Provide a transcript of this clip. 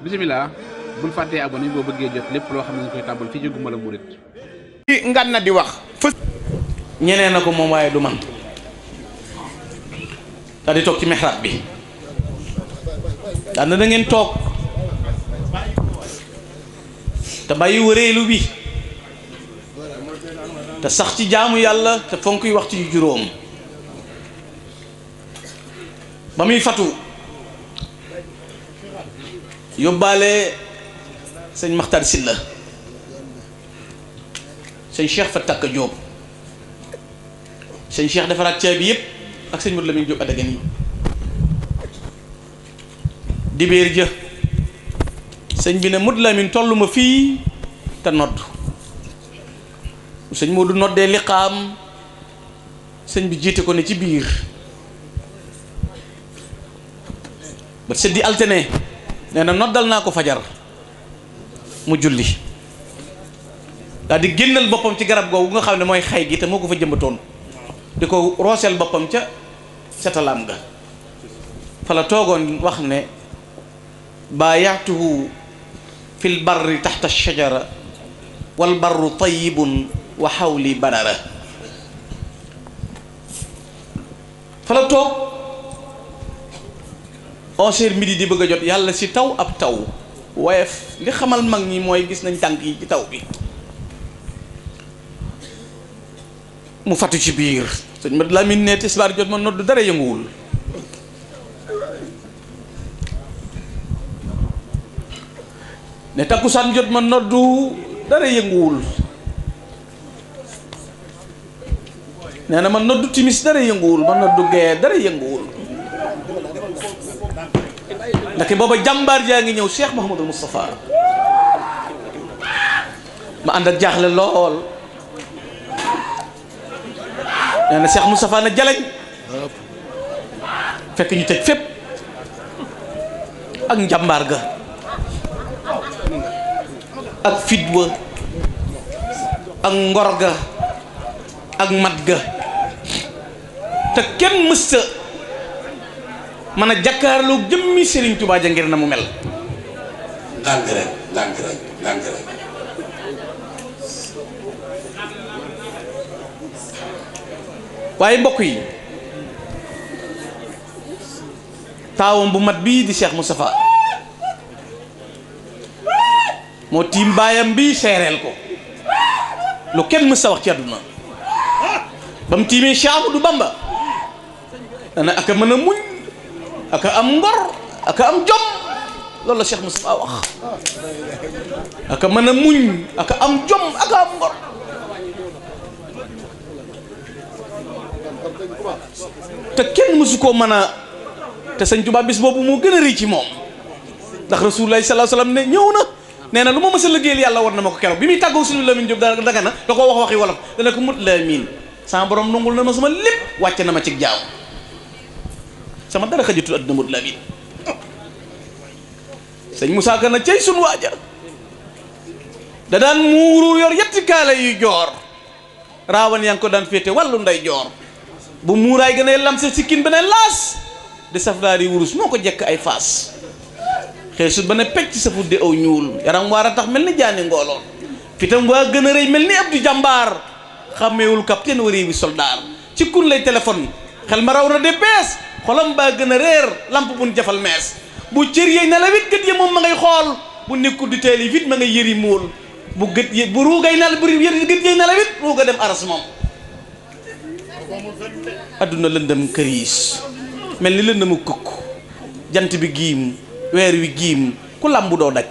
bisimilah bul fàttee abonné boo bëggee jot lépp loo xam ne koy tàmbal fii ci Gumbala Mouride. ngan na di wax ñeneen na ko moom waaye du man daal di toog ci mihrab bi daal na da ngeen toog te bàyyi wëreelu bi te sax ci jaamu yàlla te fonk yi waxtu yu juróom ba muy fatu yóbbaale sëñ Maxtar Silla sëñ Cheikh fa takk Jóob sëñ Cheikh defaraat ceeb bi yëpp ak sëñ Modou Lamine Jóob Adagan yi dibéer jë sëñ bi ne Modou Lamine tollu ma fii te nodd sëñ Modou noddee liqaam sëñ bi jiite ko ne ci biir ba seddi altine nee na noddal naa ko fajar mu julli daal di génnal boppam ci garab googu nga xam ne mooy xay gi te moo ko fa jëmbatoon di ko rooseel boppam ca setalaam ga fa la toogoon wax ne baayaatuhu fil barri taxta shajara wal barru tayyibun wa xawli badara fa la toog 11h midi di bëgg a jot yàlla si taw ab taw woyef li xamal mag ñi mooy gis nañ tànk yi ci taw bi mu fatu ci biir sëñ Modou Lamine ne tisbaar jot ma nodd dara yënguwul ne takkusaan jot ma noddu dara yënguwul nee na ma noddu timis dara yënguwul ma noddu gee dara yënguwul ndake booba jàmbaar jaa ngi ñëw Cheikh Mouhamadul Moustapha ma ànd ak jaaxle lool nee na Cheikh Moustapha na jaleñ fekk ñu tëj fépp ak njàmbaar ga ak fitwa ak ngor ga ak mat ga te kenn mësta mën a jàkkaarloo jëmmi Serigne Touba ja ngir na mu mel. lànk rek lànk rek lànk rek. waaye mbokk yi taawam bu mat bii di Cheikh Moustapha moo tiim baayam bi seereel ko lu kenn mës a wax ci àdduna ba mu tiimee Cheikh Ahmadou Bamba dana aka mën a muñ aka am ngor aka am jom loolu la Cheikh Moustapha wax aka mën a muñ aka am jom aka am ngor te kenn mësu koo mën a te sëñ Tuubaa bis boobu moo gën a rëy ci moom ndax Rasulullah sallallahu alayhi wasallam ne ñëw na nee na lu ma mës a liggéeyal yàlla war na ma ko keroog bi muy tàggoo suñu Lamine Diop daga na da koo wax waxi wolof dana ko mut Lamine sama borom nungul na ma sama lépp wàcce na ma ci jaaw sama dara xajatul adduna mut Lamine sëñ Moussa Ka na cey suñ waaja da daan muuru yor yetti kaala yu joor raawan yaa ngi ko daan féete wàllu nday joor bu muuraay gën a lam sa sikkin ba ne laas di safraar yi wurus moo ko jekk ay faas xeesut ba ne pecc sa fuddi aw ñuul yaram waar a tax mel ni jaani ngooloon fitam waa gën a rëy mel ni ab di jàmbaar xàmmeewul capitaine waree bi soldaar ci kun lay téléphone xel ma raw na de bees xolam baa gën a réer lamp buñ jafal mees bu cër yeey na la wit gët yi moom ma ngay xool bu nekkul di teel yi vite ma ngay yëri muul bu gët yi bu ruugay na la bu gët yeey na la wit ruuga dem aras moom adduna lëndëm këriis mel ni lëndëmu kukk jant bi giim weer wi giim ku làmbu doo daj